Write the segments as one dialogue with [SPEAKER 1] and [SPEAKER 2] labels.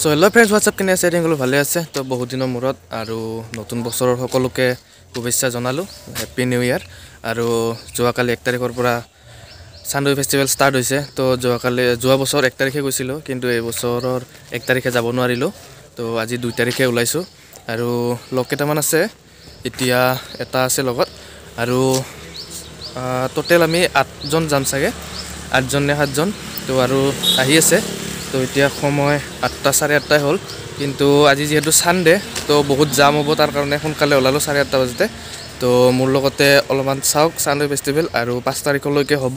[SPEAKER 1] চ' hello' friends, WhatsApp, কেনে আছে? সকলো ভালে আছে তো? বহুত দিনৰ মূৰত আৰু নতুন বছৰৰ সকলোকে শুভেচ্ছা জনালোঁ, হেপ্পী নিউ ইয়াৰ। আৰু যোৱাকালি 1 তাৰিখৰ পৰা চানডুবি ফেষ্টিভেল ষ্টাৰ্ট হৈছে। তো যোৱাকালি, যোৱা বছৰ 1 তাৰিখে গৈছিলোঁ, কিন্তু এই বছৰৰ 1 তাৰিখে যাব নোৱাৰিলোঁ। তো আজি 2 তাৰিখে ওলাইছোঁ আৰু লগ কেইটামান আছে, এতিয়া এটা আছে লগত আৰু টোটেল আমি 8জন যাম চাগে, 8জন নে 7জন। তো আৰু আহি আছে। তো এতিয়া সময় 8টা 8:30 হ'ল, কিন্তু আজি যিহেতু ছানডে, তো বহুত জাম হ'ব, তাৰ কাৰণে সোনকালে ওলালোঁ 8:30 বাজোতে। তো মোৰ লগতে অলপমান চাওক চানডুবি ফেষ্টিভেল আৰু 5 তাৰিখলৈকে হ'ব।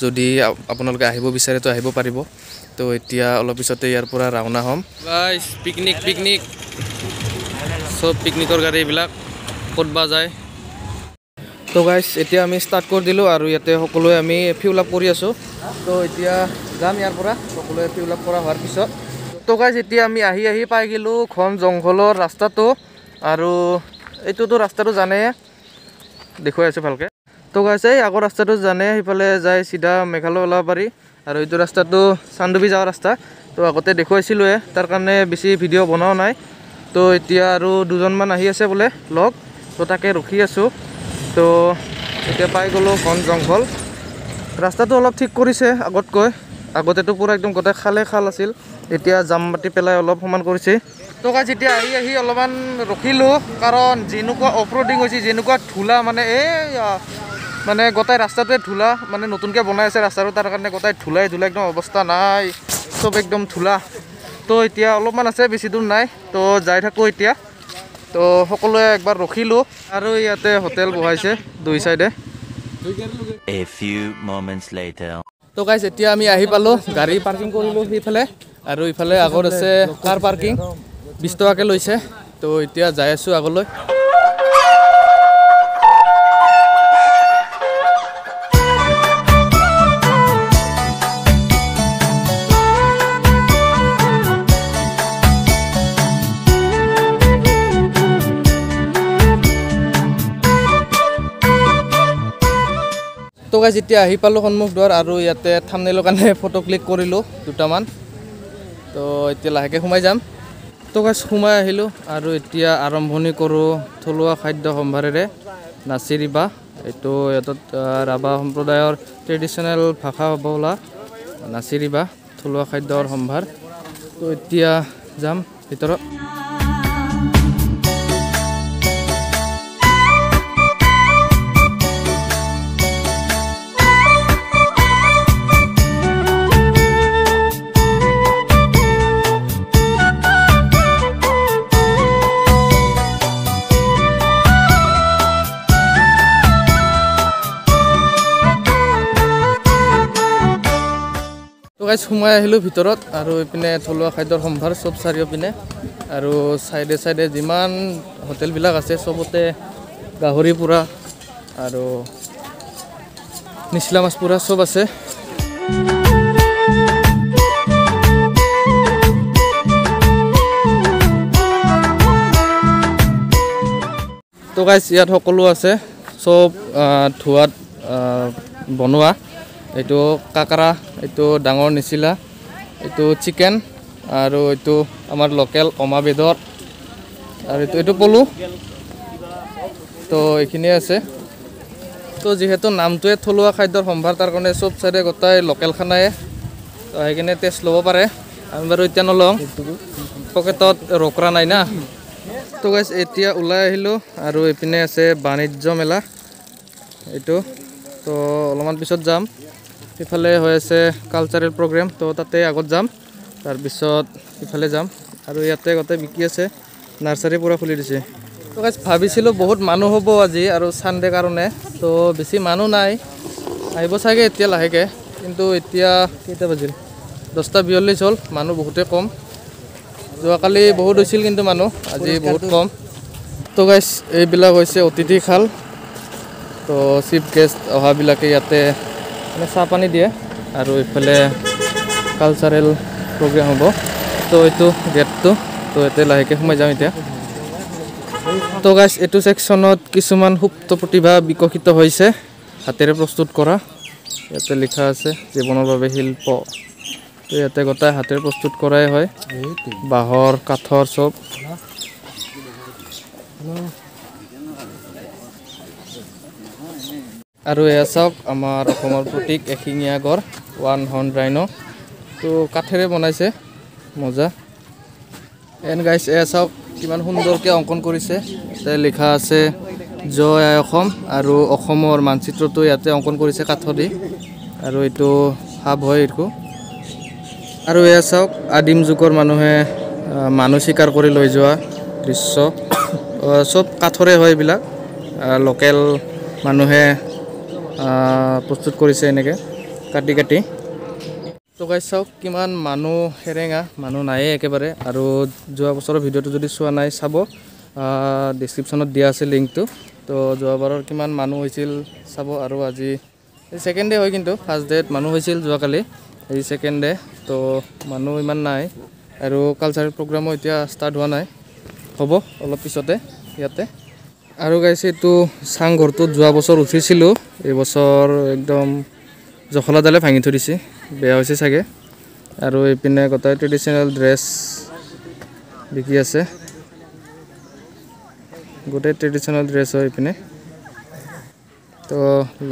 [SPEAKER 1] যদি আপোনালোকে আহিব বিচাৰে তো আহিব পাৰিব। তো এতিয়া অলপ পিছতে ইয়াৰ পৰা ৰাওনা হ'ম। গাইছ, পিকনিক পিকনিক, চব পিকনিকৰ গাড়ী এইবিলাক ক'ত বা যায়। তো গাইছ, এতিয়া আমি ষ্টাৰ্ট কৰি দিলোঁ আৰু ইয়াতে সকলোৱে আমি ফিউল আপ কৰি আছোঁ। তো এতিয়া যাম ইয়াৰ পৰা সকলোৱে ফিউল আপ কৰা হোৱাৰ পিছত। তো গাইছ, এতিয়া আমি আহি আহি পাই গ'লোঁ ঘন জংঘলৰ ৰাস্তাটো আৰু এইটোতো ৰাস্তাটো জানে, দেখুৱাই আছোঁ ভালকৈ। তো গাইছ, এই আগৰ ৰাস্তাটো জানে, সিফালে যাই চিধা মেঘালয় ওলাব পাৰি আৰু এইটো ৰাস্তাটো চানডুবি যোৱা ৰাস্তা। তো আগতে দেখুৱাইছিলোঁৱে, তাৰ কাৰণে বেছি ভিডিঅ' বনোৱা নাই। তো এতিয়া আৰু দুজনমান আহি আছে বোলে লগ, তো তাকে ৰখি আছোঁ। তো এতিয়া পাই গ'লোঁ ঘন জংঘল। ৰাস্তাটো অলপ ঠিক কৰিছে আগতকৈ, আগতেতো পূৰা একদম গোটেই খালে খাল আছিল, এতিয়া জাম মাটি পেলাই অলপ সমান কৰিছে। তো গাইছ, এতিয়া আহি আহি অলপমান ৰখিলোঁ, কাৰণ যেনেকুৱা অফ ৰোডিং হৈছে, যেনেকুৱা ধূলা, মানে এই মানে গোটেই ৰাস্তাটোৱে ধূলা, মানে নতুনকৈ বনাই আছে ৰাস্তাটো, তাৰ কাৰণে গোটেই ধূলাই ধূলা, একদম অৱস্থা নাই, চব একদম ধূলা। তো এতিয়া অলপমান আছে, বেছি দূৰ নাই, তো যাই থাকোঁ এতিয়া। তো সকলোৱে একবাৰ ৰখিলোঁ আৰু ইয়াতে হোটেল বহাইছে দুই চাইডে।
[SPEAKER 2] A few moments later.
[SPEAKER 1] তো গাইছ, এতিয়া আমি আহি পালোঁ, গাড়ী পাৰ্কিং কৰিলোঁ সেইফালে আৰু ইফালে আগত আছে কাৰ পাৰ্কিং, 20 টকাকৈ লৈছে। তো এতিয়া যাই আছোঁ আগলৈ। তো গাইছ, এতিয়া আহি পালোঁ সন্মুখ দুৱাৰ আৰু ইয়াতে থাম্বনেইলৰ কাৰণে ফটো ক্লিক কৰিলোঁ দুটামান। তো এতিয়া লাহেকৈ সোমাই যাম। তো গাইছ, সোমাই আহিলোঁ আৰু এতিয়া আৰম্ভণি কৰোঁ থলুৱা খাদ্য সম্ভাৰেৰে নাচিৰিবা। এইটো ইয়াত ৰাভা সম্প্ৰদায়ৰ ট্ৰেডিশ্যনেল ভাষা হ'ব বোলা নাচিৰিবা, থলুৱা খাদ্যৰ সম্ভাৰ। তো এতিয়া যাম ভিতৰত। গাইছ, সোমাই আহিলোঁ ভিতৰত আৰু এইপিনে থলুৱা খাদ্যৰ সম্ভাৰ চব চাৰিওপিনে আৰু চাইডে চাইডে যিমান হোটেলবিলাক আছে চবতে গাহৰি পোৰা আৰু নিচলা মাছ পোৰা চব আছে। তো গাইছ, ইয়াত সকলো আছে, চব ধোৱাত বনোৱা। এইটো কাকৰা, এইটো ডাঙৰ নিচিলা, এইটো চিকেন আৰু এইটো আমাৰ লোকেল অমা বেদৰ আৰু এইটো পলু। তো এইখিনিয়ে আছে। তো যিহেতু নামটোৱে থলুৱা খাদ্যৰ সম্ভাৰ, তাৰ কাৰণে চব চাইডে গোটেই লোকেল খানায়ে, তো সেইকাৰণে টেষ্ট ল'ব পাৰে। আমি বাৰু এতিয়া নলওঁ, পকেটত ৰকৰা নাই না। তো গাইছ, এতিয়া ওলাই আহিলোঁ আৰু এইপিনে আছে বাণিজ্য মেলা এইটো। তো অলপমান পিছত যাম, সিফালে হৈ আছে কালচাৰেল প্ৰগ্ৰেম, তো তাতে আগত যাম, তাৰপিছত ইফালে যাম। আৰু ইয়াতে গোটেই বিকি আছে, নাৰ্চাৰী পূৰা খুলি দিছে। তো গাইছ, ভাবিছিলোঁ বহুত মানুহ হ'ব আজি আৰু ছানডে কাৰণে, তো বেছি মানুহ নাই, আহিব চাগে এতিয়া লাহেকৈ। কিন্তু এতিয়া কেইটা বাজিল? 10:42 হ'ল, মানুহ বহুতেই কম। যোৱাকালি বহুত হৈছিল কিন্তু মানুহ, আজি বহুত কম। তো গাইছ, এইবিলাক হৈছে অতিথিশাল। তো চিফ গেষ্ট অহাবিলাকে ইয়াতে মানে চাহ পানী দিয়ে আৰু ইফালে কালচাৰেল প্ৰগ্ৰেম হ'ব। তো এইটো গেটটো, তো ইয়াতে লাহেকৈ সোমাই যাম এতিয়া। তো গাইছ, এইটো ছেকশ্যনত কিছুমান সুপ্ত প্ৰতিভা বিকশিত হৈছে হাতেৰে প্ৰস্তুত কৰা। ইয়াতে লিখা আছে জীৱনৰ বাবে শিল্প। তো ইয়াতে গোটাই হাতেৰে প্ৰস্তুত কৰাই হয়, বাঁহৰ কাঠৰ চব। আৰু এয়া চাওক আমাৰ অসমৰ প্ৰতীক এশিঙীয়া গড়, ওৱান হৰ্ণ ৰাইন'। তো কাঠেৰে বনাইছে, মজা। এণ্ড গাইছ এয়া চাওক কিমান সুন্দৰকৈ অংকন কৰিছে। ইয়াতে লিখা আছে জয় আই অসম, আৰু অসমৰ মানচিত্ৰটো ইয়াতে অংকন কৰিছে কাঠদি। আৰু এইটো সাপ হয় এইটো। আৰু এয়া চাওক আদিম যুগৰ মানুহে মানুহ চিকাৰ কৰি লৈ যোৱা দৃশ্য। চব কাঠৰে হয় এইবিলাক, লোকেল মানুহে প্ৰস্তুত কৰিছে এনেকৈ কাটি কাটি। তো গাইছ চাওক কিমান মানুহ সেৰেঙা, মানুহ নায়েই একেবাৰে। আৰু যোৱা বছৰৰ ভিডিঅ'টো যদি চোৱা নাই চাব, ডিছক্ৰিপশ্যনত দিয়া আছে লিংকটো। তো যোৱাবাৰৰ কিমান মানুহ হৈছিল চাব। আৰু আজি ছেকেণ্ড ডে হয়, কিন্তু ফাৰ্ষ্ট ডেত মানুহ হৈছিল যোৱাকালি, এই ছেকেণ্ড ডে তো মানুহ ইমান নাই। আৰু কালচাৰেল প্ৰগ্ৰামো এতিয়া ষ্টাৰ্ট হোৱা নাই, হ'ব অলপ পিছতে ইয়াতে। আৰু গাইছে এইটো চাংঘৰটোত যোৱা বছৰ উঠিছিলোঁ, এইবছৰ একদম জখলাডালে ভাঙি থৈ দিছে, বেয়া হৈছে চাগে। আৰু এইপিনে গোটেই ট্ৰেডিশ্যনেল ড্ৰেছ বিকি আছে, গোটেই ট্ৰেডিশ্যনেল ড্ৰেছ হয় এইপিনে। তো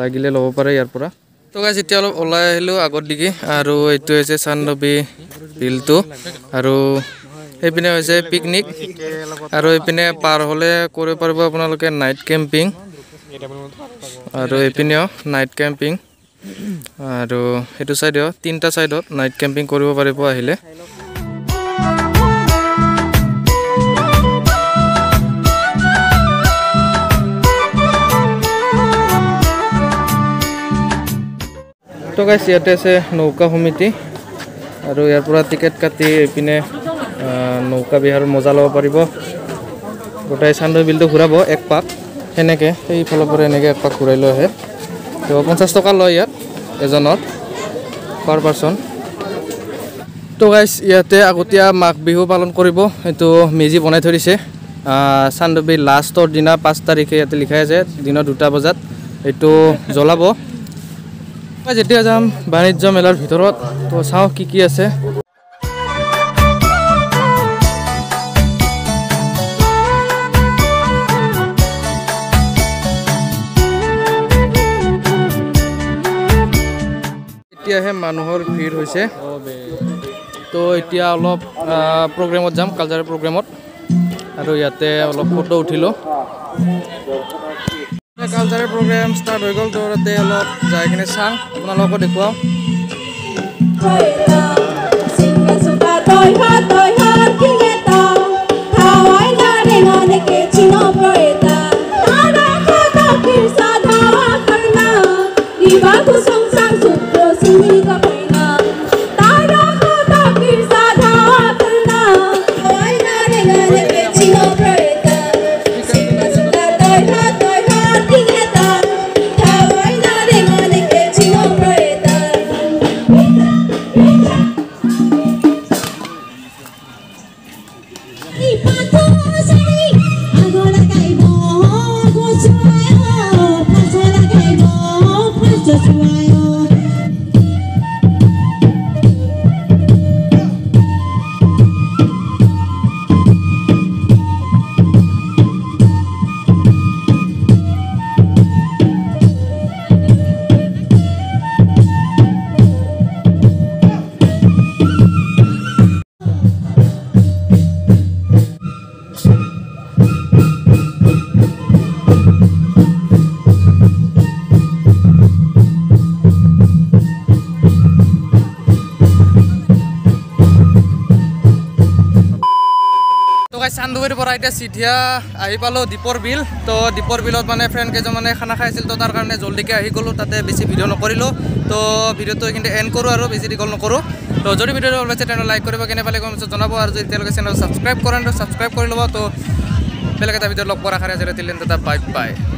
[SPEAKER 1] লাগিলে ল'ব পাৰে ইয়াৰ পৰা। তো গাইছ এতিয়া অলপ ওলাই আহিলোঁ আগত দিগি। আৰু এইটো হৈছে চান্দডুবি বিলটো, আৰু সেইপিনে হৈছে পিকনিক। আৰু এইপিনে পাৰ হ'লে কৰিব পাৰিব আপোনালোকে নাইট কেম্পিং, আৰু এইপিনেও নাইট কেম্পিং। আৰু সেইটো চাইডেও তিনিটা চাইডত নাইট কেম্পিং কৰিব পাৰিব আহিলে। তো গাইছ ইয়াতে আছে নৌকা সমিতি, আৰু ইয়াৰ পৰা টিকেট কাটি এইপিনে নৌকা বিহাৰৰ মজা ল'ব পাৰিব। গোটেই চান্দডুবি বিলটো ঘূৰাব এক পাক সেনেকৈ, সেইফালৰ পৰা এনেকৈ এক পাক ঘূৰাই লৈ আহে। তো 50 টকা লয় ইয়াত এজনৰ, পাৰ পাৰ্চন। তো গাইছ ইয়াতে আগতীয়া মাঘ বিহু পালন কৰিব, এইটো মেজি বনাই থৈ দিছে। চান্দডুবি লাষ্টৰ দিনা 5 তাৰিখে ইয়াতে লিখাই আছে, দিনৰ 2টা বজাত এইটো জ্বলাব। যেতিয়া যাম বাণিজ্য মেলাৰ ভিতৰত, তো চাওঁ কি কি আছে। এতিয়াহে মানুহৰ ভিৰ হৈছে। তো এতিয়া অলপ প্ৰগ্ৰেমত যাম, কালচাৰেল প্ৰগ্ৰেমত। আৰু ইয়াতে অলপ ফটো উঠিলোঁ। কালচাৰেল প্ৰগ্ৰেম ষ্টাৰ্ট হৈ গ'ল, তো তাতে অলপ যাই কিনে চাওঁ, আপোনালোকো দেখুৱাওঁ। চান্দডুবিৰ পৰা এতিয়া চিধিয়া আহি পালোঁ দীপৰ বিল। তো দীপৰ বিলত মানে ফ্ৰেণ্ড কেইজনমানে খানা খাইছিল, তো তাৰ কাৰণে জল্দিকৈ আহি গ'লোঁ, তাতে বেছি ভিডিঅ' নকৰিলোঁ। তো ভিডিঅ'টো কিন্তু এণ্ড কৰোঁ আৰু বেছি দীঘল নকৰোঁ। তো যদি ভিডিঅ'টো ভাল পাইছে তেনেহ'লে লাইক কৰিব, কেনে পালে কমেণ্টত জনাব, আৰু যদি তেওঁলোকে চেনেল ছাবস্ক্ৰাইব কৰে তো ছাবস্ক্ৰাইব কৰি ল'ব। তো বেলেগ এটা ভিডিঅ'ত লগ পোৱাৰ আশাৰে আজিলৈ till then tata, bye bye.